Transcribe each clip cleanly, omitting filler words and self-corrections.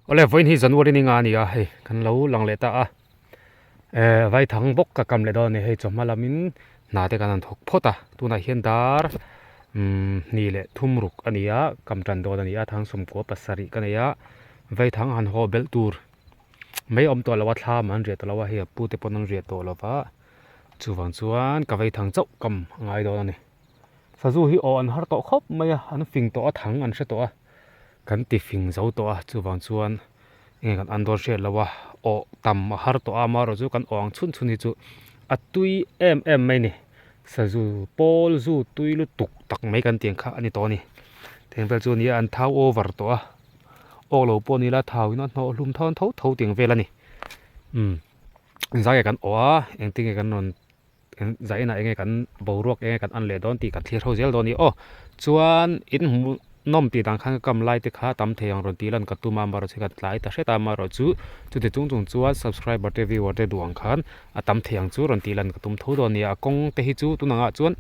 Awle vawiin hi January ni nga a ni a hei kan lo lang leh ta a eh vaithang bawk ka kam leh dawn a ni hei chawhma lamin hna te kan han thawk phawt a tunah hian dar umm hnih leh thum ruk a ni a kam tan dawn a ni a thang sawmkua pasarih ka nei a vaithang han haw belh tur mai a awm tawh lo a thlam an riah tawh lo a hei a pu te pawn an riah tawh lo va chuvang chuan ka vaithang chauh kam a ngai dawn a ni. Sazu hi aw an har tawh khawp mai a an fing tawh a thang an hre tawh a kan ti fing zo tawh a chuvang chuan enge kan an dawn hriat loh a awh tam a har tawh a amaherawhchu chu kan awh ang chhun chhun hi chu a tui em em mai a ni sazu pawl zu tui lutuk tak mai kan tih ang kha a ni tawh a ni teng vel chu a ni a an thau over tawh a awk lo pawh ni ila thau in a hnawh hlum thawn tho tho tih ang vel a ni umm zai ah kan awh a engtin nge kan rawn. Zainah enge kan boruak enge kan an leh dawn tih kan thlir ho zel dawn a ni aw. Chuan in hmuh nawm tih dan khan ka kam lai te kha tam thei ang rawn tih lan ka tum a amaherawhchu chu ka tlai ta hret a amaherawhchu chuti chung chung chuan subscriber te viewer te duh ang khan a tam thei ang chu rawn tih lan ka tum tho dawn a ni a. Kawng te hi chu tunang ah chuan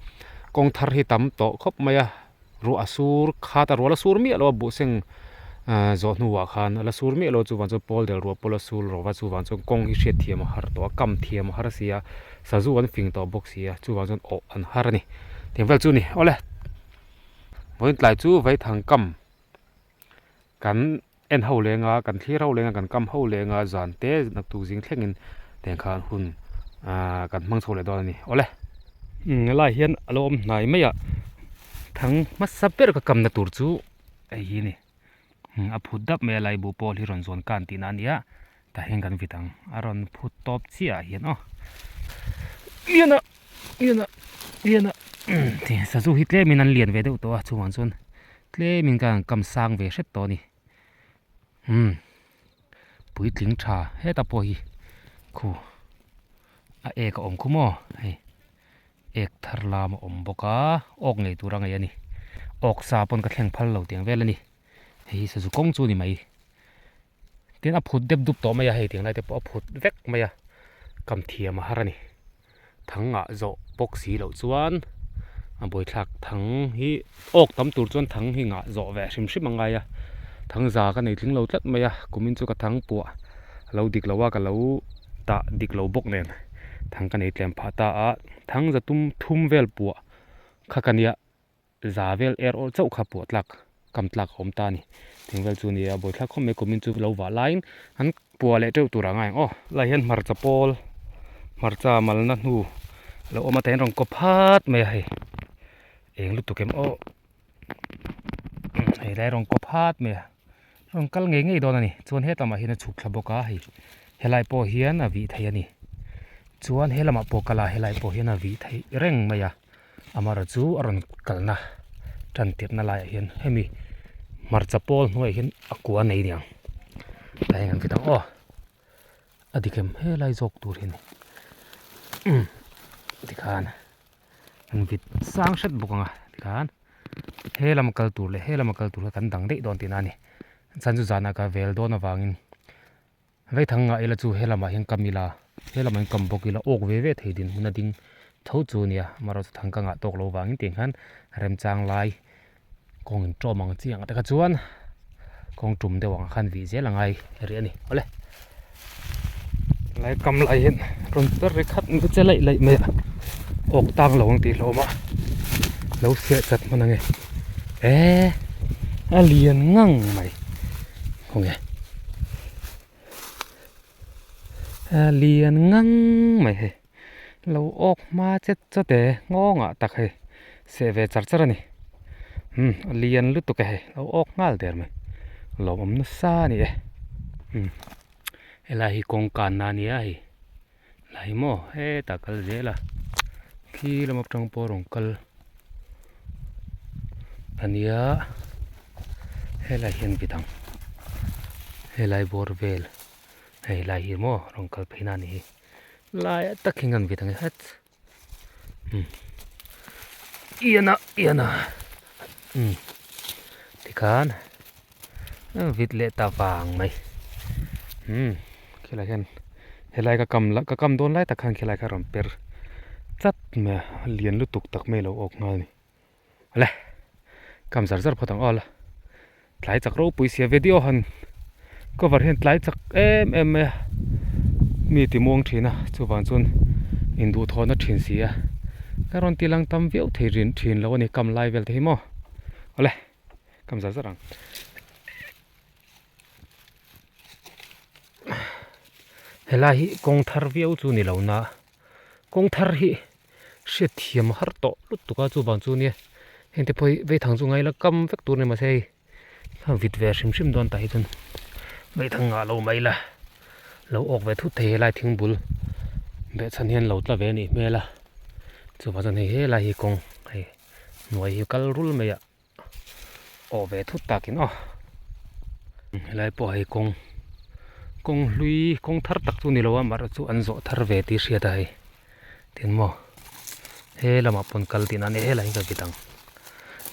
kawng thar hi tam tawh khawp mai a. Ruah a sur khat a ruah la sur miah lo a buhseng ahh zawh hnuah khan a la sur miah lo chuvang chuan pawl del ruah pawh la sur lo va chuvang chuan kawng hi hriat thiam a har tawh a kam thiam a har si a sazu an fing tawh bawk si a chuvang chuan awh an har a ni tiang vel chu a ni awle vawiin tlai chu vaithang kam kan en ho leng a kan thlir ho leng a kan kam ho leng a zan te naktuk zing thlengin tiang khan hun ahh kan hmang chho leh dawn a ni awle. Umm helaiah hian a lo awm hnai mai a thang hmasa ber ka kamna tur chu hei hi a ni a phut dap mai a lai buh pawl hi rawn zawn kan tihna a ni a tah hian kan vit ang a rawn phut tawp chiah ah hian aw lian a lian a lian a sazu hi tlemin an lian ve deuh tawh a chungah chuan. Tlemin ka han kam sang ve hret tawh a ni. Umm puitling tha heta pawh hi khu a ek a awm khu maw hei ek thar lam a awm bawk a awk ngei tur a ngei a ni awk sa pawn ka thleng phal lo tiang vel a ni hei hi sazu kawng chu a ni mai tin a phut dep dup tawh mai a hei tiang lai te pawh a phut vek mai a kam thiam a har a ni. Thang ah zawh bawk si loh chuan a buaithlak thang hi awk tam tur chuan thang hi ngah zawh ve hrim hrim a ngai a thang za ka nei tling lo tlat mai a kumin chu ka thang puah a lo dik lo a ka lo dah dik lo bawk nen thang ka nei tlem phah ta a thang za tum thum vel puah kha ka nia. Za vel er awrh chauh kha puah tlak kam tlak a awm ta a ni. Thing vel chu nia buaithlak khawp mai kumin chu lo vah laiin an puah leh teuh tur a ngai ang aw. Lai hian hmarcha pawl hmarcha malna hnu lo awm a tah hian rawn kaw phat mai a hei eng lutuk em aw hei lai rawn kaw phat mai a rawn kal ngei ngei dawn a ni chuan hetlangah hian a chhuk thla bawk a hei helai pawh hian a vih theih a ni chuan he lamah pawh kal a helai pawh hian a vih theih reng mai a. Amaherawh chu a rawn kalna tan tirhna laiah hian hemi hmarcha pawl hnuaiah hian a kua nei aniang tlai hian kan vit ang aw a dik em helai zawk tur hi a ni umm tikhan an vit sang hret bawk ang a tikhan he lama kal tur leh he lama kal tur kha kan dang daih dawn tihna a ni chhan chu zanah ka vel dawn avangin. Veithang ngah ila chu he lamah hian kam ila, he lamah hian kam bawk ila awk ve ve thei dinhmun a ding tho chu a nia. Amaherawhchu thang ka ngah tawk lo vangin tiang khan remchang lai kawng in tawm ang chi ang te kha chuan kawng tum deuh ang khan vih zel a ngai rih a ni. Awle lai kam lai hian rawn per ri khat mai che laih laih mai a, awk tang lo ang tih hlawm a lo seh chat hman ang e. Eee a lian ngang mai. Khawnge a lian ngang mai hei lo awk hma chet chat e nghawng ah tak hei seh ve char char a ni umm a lian lutuk e hei lo awk nghal der mai lawmawm nasa a ni e umm helai hi kawng kanna a nia hei lai maw hetah kal zel a khi lam atang pawh a rawn kal a nia helai hian vit ang helai bawr vel hei lai hi maw rawn kal phei na a nih hi laiah tak hian kan vit ang e het umm ian a ian a umm tikhan vit leh ta vang mai umm khilai hian helai ka kam ka kam dawn lai tak khan khilai kha a rawn per chat mai a a lian lutuk tak mai a lo awk nghal a ni awle kam zar zar phawt ang aw la tlai chak ropui sia video han. Cover hian tlai chak em em mai a, mi ti muang thin a, chuvang chuan induhthawhna thin si a, ka rawn ti lang tam viau thei rin thin lo a ni kam lai vel te hi maw. Awle, kam zar zar ang. Helai hi kawng thar viau chu ni lo na, kawng thar hi hriat thiam har tawh lutuk a chuvang chu nia heng te pawh hi veithang chu ngaila kam vek tur a ni mahse hei. A vit ve hrim hrim dawn tah hi chuan vaithang ngah lo mai la lo awk ve thut thei helai thing bul behchhan hian lo tla ve a nih hmel a chuvang chuan hei helai hi kawng hei hnuai hi kal rul mai a awh ve thut takin aw helai pawh hei kawng kawng hlui kawng thar tak chu ni lo a amaherawhchu chu an zawh thar ve tih hriat a hei tin maw he lamah pawn kal tihna a nia helai hi ka vit ang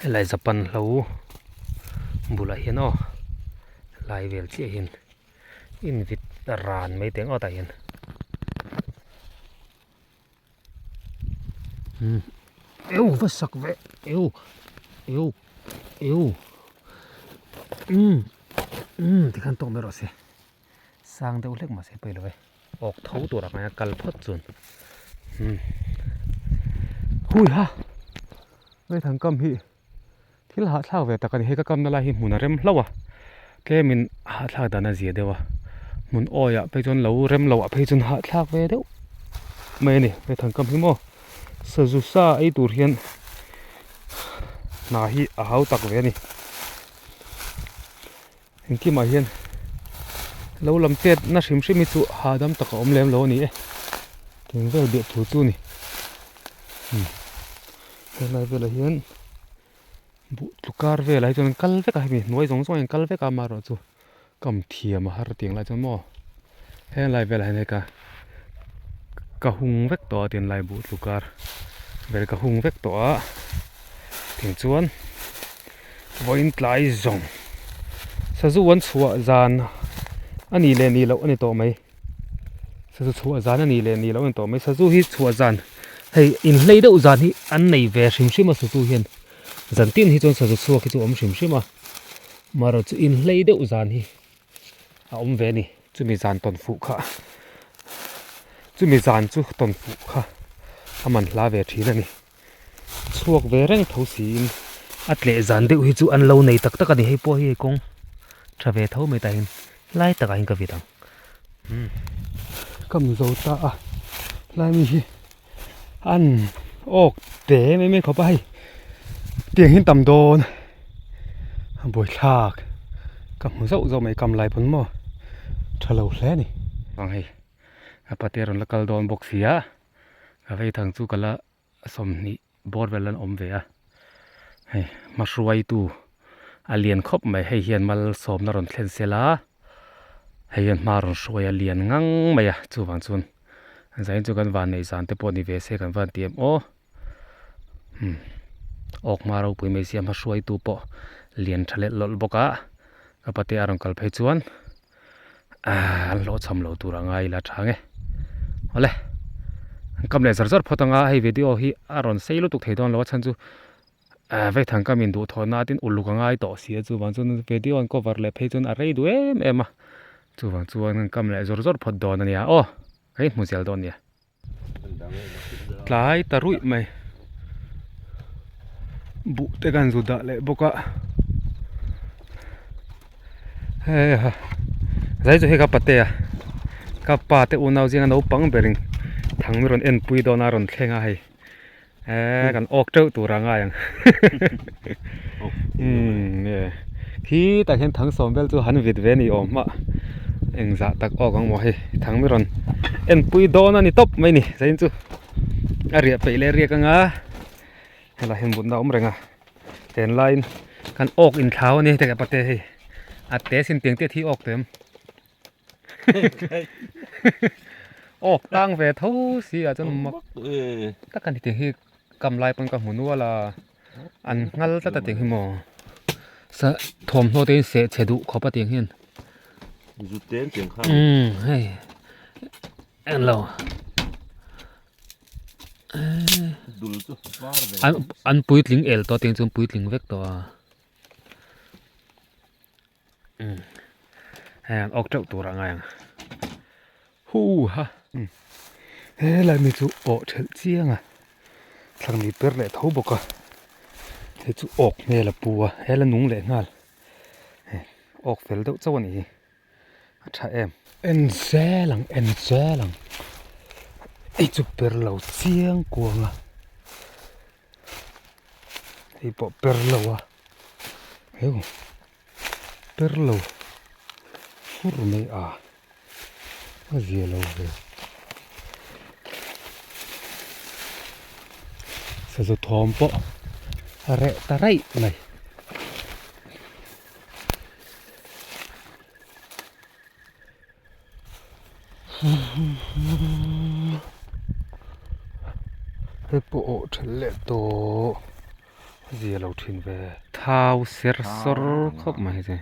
helai japan hlo bulah hian aw lai vel chiah hian invit ran mai teh ngawt ah hian umm eu va sak ve eu eu eu umm umm tikhan tawk mai rawh se. Sang deuh hlek mahse pawi lo e. Awk tho tur ang aia kal phawt chuan umm hui ha Vaithang kam hi thil hahthlak ve tak a ni hei ka kamna lai hi hmun a rem hlauh a tlemin hahthlak dan a zia deuh a hmun awi ah phei chuan lo rem loh ah phei chuan hahthlak ve deuh mai a ni Vaithang kam hi maw sazu sa ei tur hian hna hi a hau tak ve a ni. Engkimah hian lo lam chet na hrim hrim hi chu hahdam tak a awm lem lo a ni e teng vel biah thu chu a ni helai velah hian buh tlu kar velah hi chuan an kal vek a hemi hnuai zawng zawng hi an kal vek a amaherawhchu kam thiam a har tiang lai chuan maw helai velah hian hei ka ka hung vek tawh a tinlai buh tlu kar vel ka hung vek tawh a tiang chuan. Vawiin tlai zawng sazu an chhuah zan a nih leh nih loh a ni tawh mai sazu chhuah zan a nih leh nih loh a ni tawh mai sazu hi chhuah zan hei inhlei deuh zan hi an nei ve hrim hrim a sazu hian zan tin hi chuan sazu chhuak hi chu a awm hrim hrim a marawh chu inhlei deuh zan hi a awm ve a ni chumi zan tawn fuh kha chumi zan chu tawn fuh kha a man hla ve thin a ni. Chhuak ve reng tho siin a tleh zan deuh hi chu an lo nei tak tak a ni hei pawh hi hei kawng tha ve tho mai tahin lai takah hian ka vit ang umm ka mizo ta a lai mi hi an awk te mai mai khawp a hei tiang hi an tam dawn a buaithlak ka hmu zauh zauh mai kam lai pawn maw tha lo hle a ni ang hei a pate a rawn la kal dawn bawk si a. Ka vei thang chu ka la 20 bawr vel an awm ve a, hei hmahruaitu a lian khawp mai hei hian malsawmna rawn thlen sel a, hei hian hma rawn hruai a lian ngang mai a chuvang chuan zain chu kan van neih zan te pawh ni ve se kan van ti em aw umm awk hma ropui mai sia hmahruaitu pawh lian tha leh lawlh bawk a ka pate a rawn kal phei chuan. Ahh an hlawhchham lo tur a ngai ila tha nge awle an kam leh zar zar phawt anga hei video hi a rawn sei lutuk thei dawn lo a chhan chu ahh vaithang kam in duh thawh na tin uluk a ngai tawh si a chuvang chuan video an cover leh phei chuan a rei duh em em a chuvang chuan an kam leh zawr zawr phawt dawn a nia aw hei hmu zel dawn nia. Tlai ta ruih mai buh te kan zu dah leh bawk a heiha zai chu hei ka pate a ka pa te unau zinga naupang berin thang mi rawn enpui dawn a rawn thleng a hei eee kan awk teuh tur a ngai ang umm khi tah hian thang sawm vel chu han vit ve a ni awm a engzah tak awk ang maw hei thang mi rawn enpui dawn a ni tawp mai ni zain chu a riah peih leh riak anga helai hian mutna a awm reng a tunlaiin kan awk inthlau a ni hei pate hei a te sin tiang te a thi awk tawh em. Awk tang ve tho si ah chuan mak tak a ni tih hi kam lai pawn ka hmu nual a an nghal tlat a tih hi maw sa thawmhnaw te in seh chhe duh khawp a tih ang hian umm hei englo an puitling el tawh tih ang chuan puitling vek tawh a. Hei an awk teuh tur ah ngai ang. Hu ha. Helai mi chu awh thelh chiang a, thlang ni per leh tho bawk a, hei chu awk hmel a pu a, hela nung leh nghal awk fel deuh chauh a nih hi. A tha em. En zel ang en zel ang hei chu per lo chiang kuang a hei pawh per lo a heu per lo fur mai a a zia lo ve sazu thawm pawh a reh ta raih mai. Hei pawh awh thelh leh tawh a zia lo thin ve. Thau ser sawr khawp mai che.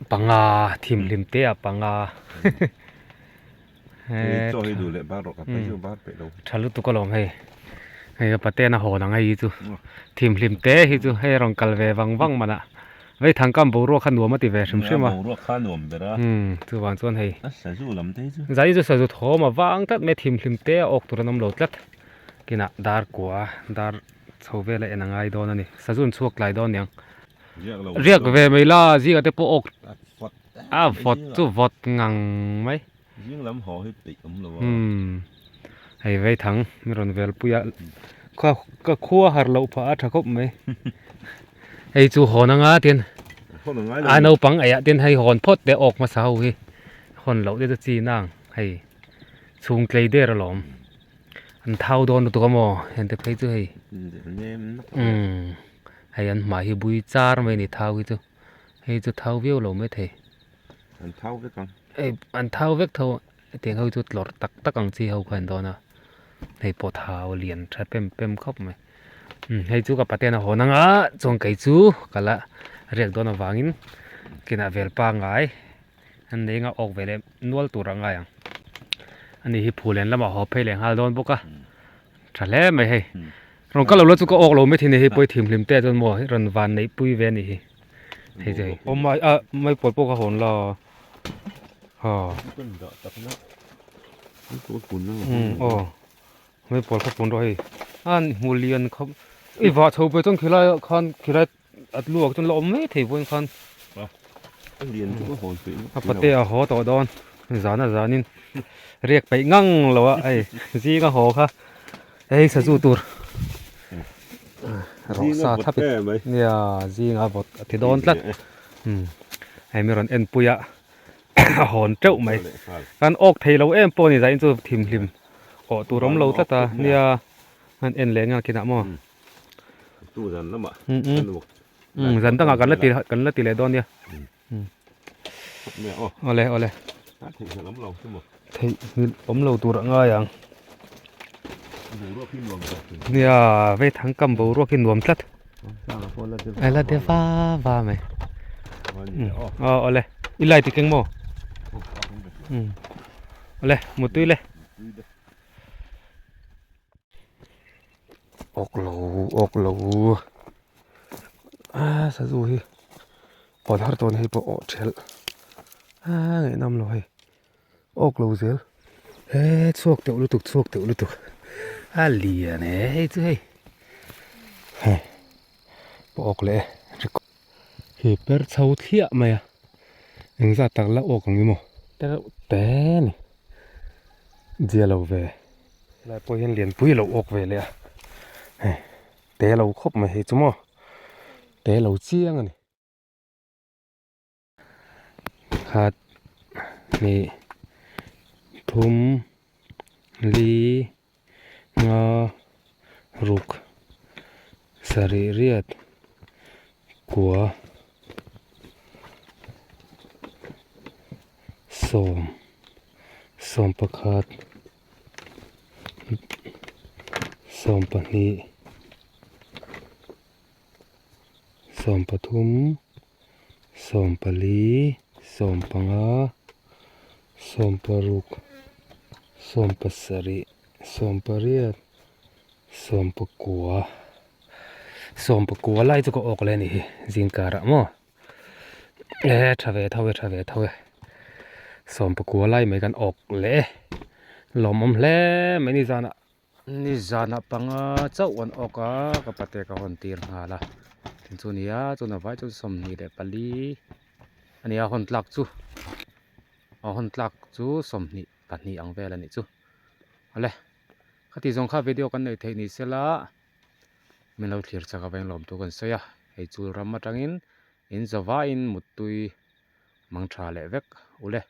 Panga thim hlim te ah panga. Tha lutuk alawm hei hei ka paten a hawn ang hei hi chu thimhlim te hi chu hei a rawn kal ve vang vang man ah vei thangkam boruak kha nuam a ti ve hrim hrim a chuvang chuan hei zai chu sazu thawm a vang tlat mai thimhlim te a awk tur an awm lo tlat kinah dar kua dar chho vel a en a ngai dawn a ni sazu an chhuak tlai dawn aniang riak ve mai la zingah te pawh awk a vawt chu vawt ngang mai. Zing lam haw hi peih awm lo a. Umm hei vei thang mi rawn vel pui a ka ka khua har loh phah a tha khawp mai hei chu hawn anga tin a naupang eiah tin hei hawn phawt te awk hmasa ho hi hawn loh te chu chi nang hei chhung tlei der alawm an thau dawn lutuk a maw heng te phei chu hei umm hei an hmai hi bui char mai a ni thau hi chu hei chu thau viau lo maithei. An thau vek ang. Hei an thau vek tho a hetiang ho chu tlawrh tak tak ang chi ho kha an dawn a hei pawh thau lian tha pem pem khawp mai umm hei chu ka paten a hawn ang a chuan kei chu ka la riak dawn avangin kinah vel pangai an nei anga awk ve leh nual tur a ngai ang ani hi phulen lamah haw phei leh nghal dawn bawk a tha hle mai hei rawn kal lo la chu ka awk lo mai thin a ni hei pawh hi thimhlim te chuan maw rawn van neih pui ve a nih hi. Hei chu hei aw mai a mai pawl pawh ka hawn la ha umm aw mai pawl kha pun rawh hei a hmu lian khawp i vah chho pe chuan khilai ah khan khilai a luak chuan la awm mai thei vawiin khan a pate a haw tawh dawn zan a zanin riak peih ngang lo a hei zing a haw kha hei sazu tur. Rawh sa thlap in nia zinga vawt a ti dawn tlat hei mi rawn en pui a a hawn teuh mai kan awk thei lo em pawh a ni zaiin chu thimhlim awh tur awm lo tlat a nia an en leh nghal kinah maw zan dangah kan la ti kan la ti leh dawn nia awle awle theihnghilh awm lo tur a ngai ang nia vei thang kam boruak hi nuam tlat a la de va va mai aw awle i light i keng maw awle mutui le awk lo awk lo a sazu hi. Aw har tawn hei pawh awh thelh a ngaihnawm lo hei awk lo zel he chhuak teuh lutuk chhuak teuh lutuk a lian e hei chu hei hei pawh awk leh e hi per chho thliah mai a engzat tak la awk ang i maw tereuh te a ni zia lo ve helai pawh hian lianpui a lo awk ve leh a hei. Te lo khawp mai hei chu maw te lo chiang a ni. Khat hnih thum li nga ruk sarih riat kua sawm sawm pakhat. 12 13 14 15 16 17 18 19. Sawmpakua lai chu ka awk leh a nih hi zingkarah maw e tha ve tho e tha ve tho e sawmpakua lai mai kan awk leh e lawmawm hle mai nizanah nizanah panga chauh an awk a ka pate ka hawn tir nghal a tin chu nia chuna vai chuan 24 a nia hawn tlak chu a hawn tlak chu 22 ang vel a nih chu awle khati zawng kha video kan neih theih ni sela. Min lo thlir chak aveng lawm thu kan sawi a, hei chul ram atangin in zavaiin muttui mang tha leh vek ule.